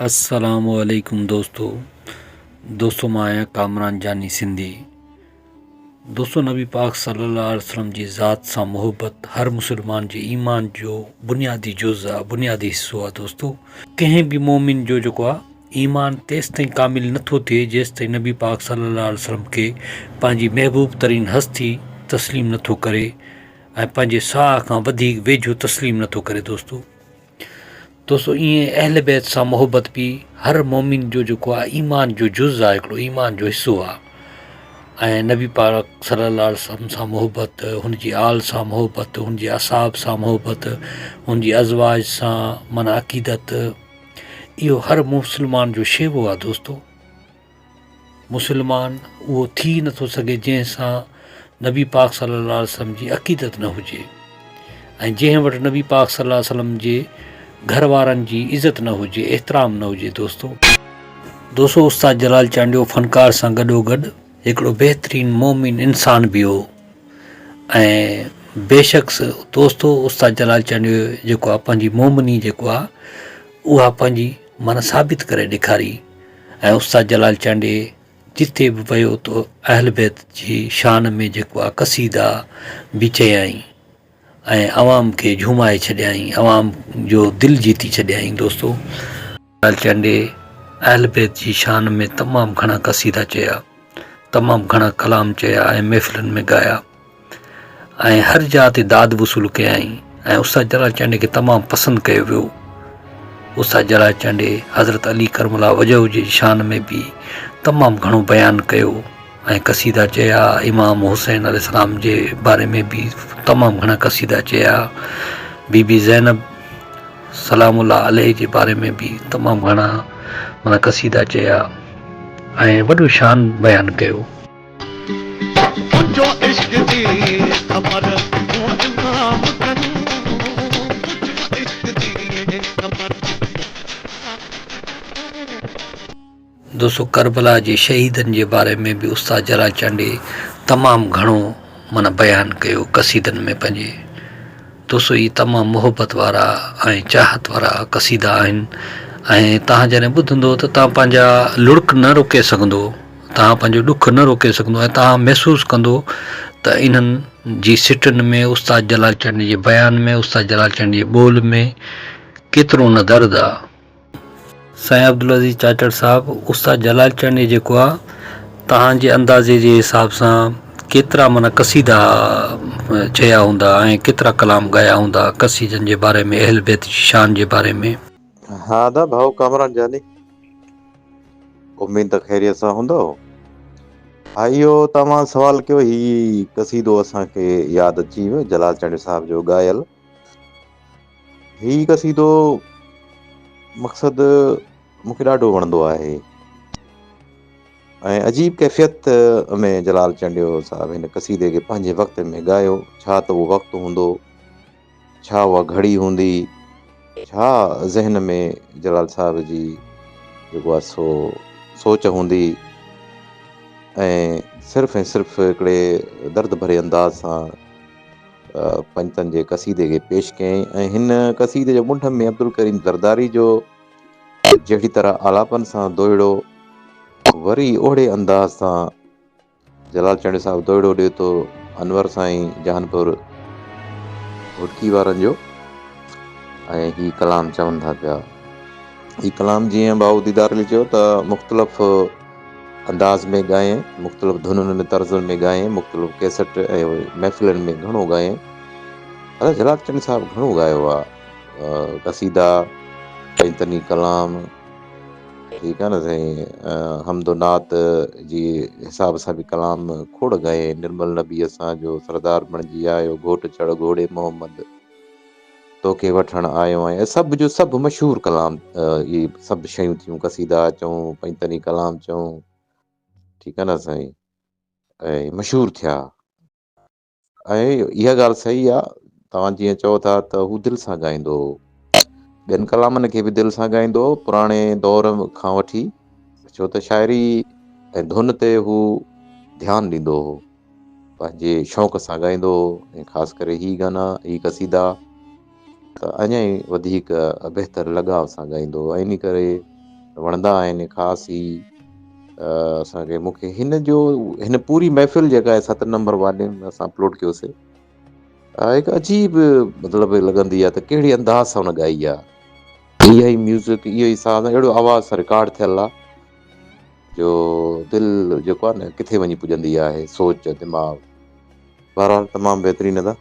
السلام عليڪم دوستو دوستو مان آهيان ڪامران جاني سنڌي دوستو نبي پاڪ صلي الله عليه وسلم جي ذات سان محبت هر مسلمان جي ايمان جو بنيادي جز آ بنيادي حصو آ دوستو ڪنهن به مومن جو جيڪو آ ايمان تيستائين ڪامل نٿو ٿئي جيستائين نبي پاڪ صلي الله عليه وسلم کي پنهنجي محبوب ترين هستي تسليم نٿو ڪري ۽ پنهنجي ساهه کان وڌيڪ ويجهو تسليم نٿو ڪري دوستو دوستو ائين اهل بيت سان محبت به هر مومن جو جيڪو آهي ايمان جو جز آهي هڪڙو ايمان جو حصو آهي ۽ نبي پاڪ صلي الله عليه وسلم سان محبت هن جي آل سان محبت هن جي اصحاب سان محبت هن جي ازواج سان معنی عقيدت اهو هر مسلمان جو شيوو آهي دوستو مسلمان اهو ٿي نٿو سگهي جنهن سان نبي پاڪ صلي الله عليه وسلم جي عقيدت نه هجي ۽ جنهن وٽ نبي پاڪ صلي الله عليه وسلم جي گهر وارن جي عزت نه هجي احترام نه هجي دوستو. دوستو استاد جلال چانڊيو فنڪار سان گڏو گڏ هڪڙو بهترين مومن انسان به هو ۽ بيشڪ دوستو استاد جلال چانڊيو جيڪو آ پنهنجي مومني جيڪو آ اها پنهنجي معنيٰ ثابت ڪري ڏيکاري ۽ استاد جلال چانڊيي جتي به ويو ته اهل بيت جي شان ۾ جيڪو آ قصيدا به چيائين ۽ عوام کي جهومائي ڇڏيائين عوام جو دل جيتي ڇڏيائين دوستو. جلال چانڊيي اهل بيت جي شان ۾ تمام گهڻا قصيدا چيا تمام گهڻا ڪلام چيا ۽ محفلن ۾ ڳايا. ۽ هر جاء تي داد وصول ڪيائين ۽ استاد جلال چانڊيي کي تمام پسند ڪيو ويو. استاد جلال چانڊيي حضرت علي ڪرم الله وجهه جي شان ۾ به تمام گهڻو بيان ڪيو ۽ قصيدا چيا، امام حسين عليه السلام جي باري ۾ به تمام گهڻا قصيدا چيا، بي بي زينب سلام الله عليه جي باري ۾ به تمام گهڻا معنيٰ قصيدا چيا ۽ وڏو شان بيان ڪيو. منهنجو عشق جي خبر تون امام ڪرين منهنجو عشق جي خبر. دوستو ڪربلا جي شهيدن جي باري ۾ به استاد جلال چانڊيي تمام گهڻو معنيٰ بيان ڪيو قصيدن ۾ پنهنجي دوستو هي تمام محبت وارا ۽ چاهت وارا قصيدا آهن ۽ توهان جڏهن ٻڌندو ته توهان پنهنجا لڙڪ نه روڪي سگهندو توهان پنهنجو ڏک نه روڪي سگهندو ۽ توهان محسوس ڪندو ته انهن جي سٽن ۾ استاد جلال چانڊيي جي بيان ۾ استاد جلال چانڊيي جي ٻول ۾ ڪيترو نه درد آ. سائين عبدالعزيز چاچڙ صاحب استاد جلال چانڊيي جيڪو آ توهان جي اندازي جي حساب سان ڪيترا معنيٰ قصيدا چيا هوندا ۽ ڪيترا ڪلام ڳايا هوندا قصيدن جي باري ۾ اهل بيت جي شان جي باري ۾. ها ادا ڀائو ڪامران جاني. اميد ته خيريت سان هوندؤ. ها اهو توهان سوال ڪيو هي قصيدو اسان کي ياد اچي ويو جلال چانڊيو صاحب جو ڳايل هي قصيدو مقصد مون کي ڏاڍو وڻندو آهي ۽ عجيب ڪيفيت ۾ جلال چانڊيو صاحب هن قصيدي کي پنهنجي وقت ۾ ڳايو ڇا ته اهو وقت هوندو ڇا اها گهڙي هوندي، ڇا ذهن ۾ جلال صاحب جي جيڪو آهي سو سوچ هوندي ۽ صرف ۽ صرف هڪڙي درد ڀري انداز سان پنجتن جي قصيدي کي پيش ڪيائين ۽ هن قصيدي جي منڍ ۾ عبدالڪريم زرداري جو جهڙي طرح آلاپن سان دوهيڙو وري اوهڙي انداز سان جلال چانڊيو صاحب دوئڙو ڏي ٿو انور سائين جهانپور گهوٽڪي وارن جو ۽ هي ڪلام چون ٿا پيا هي ڪلام جيئن ڀائو ديدار علي چيو ته مختلف انداز ۾ ڳائين مختلف ڌنن ۾ طرزن ۾ ڳائين مختلف ڪيسٽ ۽ محفلن ۾ گهڻو ڳائين ادا جلال چانڊيو صاحب گهڻو ڳايو آ قصيدا پنجتني ڪلام ٺيڪ آ نه سائين حمد و نعت جي حساب سان به ڪلام کوڙ ڳايائين نرمل نبي اسان جو سردار بڻجي آيو گهوٽ چڙ گهوڙي محمد توکي وٺڻ آيو آهيان سڀ جو سڀ مشهور ڪلام اهي سڀ شيون ٿيون قصيدا چئون پنجتني ڪلام چئون ٺيڪ آ نه سائين ۽ مشهور ٿيا. ۽ اها ڳالهه صحيح آ توهان جيئن چئو ٿا ته هو دل سان ڳائيندو هو ٻين ڪلامن کي به دل سان ڳائيندو هو پراڻي دور کان وٺي ڇو ته شاعري ۽ ڌن تي هو ڌيان ڏيندو هو پنهنجي شوق سان ڳائيندو هو ۽ خاص ڪري هي گانا هي قصيدا ته اڃا ئي وڌيڪ بهتر لڳاء سان ڳائيندو هو ۽ ان ڪري وڻندا آهن خاص هي اسان کي مونکي هن جو هن پوري محفل جيڪا آهي ست نمبر واليوم ۾ اسان اپلوڊ ڪيوسي هڪ عجيب مطلب لڳندي آهي ته ڪهڙي انداز سان هن ڳائي آهي اها ئي ميوزڪ اهو ئي ساز اهڙو آواز سان رڪارڊ ٿيل آهي جو دل جيڪو آهي نه ڪٿي وڃي پڄندي آهي سوچ دماغ بهرحال تمام بهترين ادا.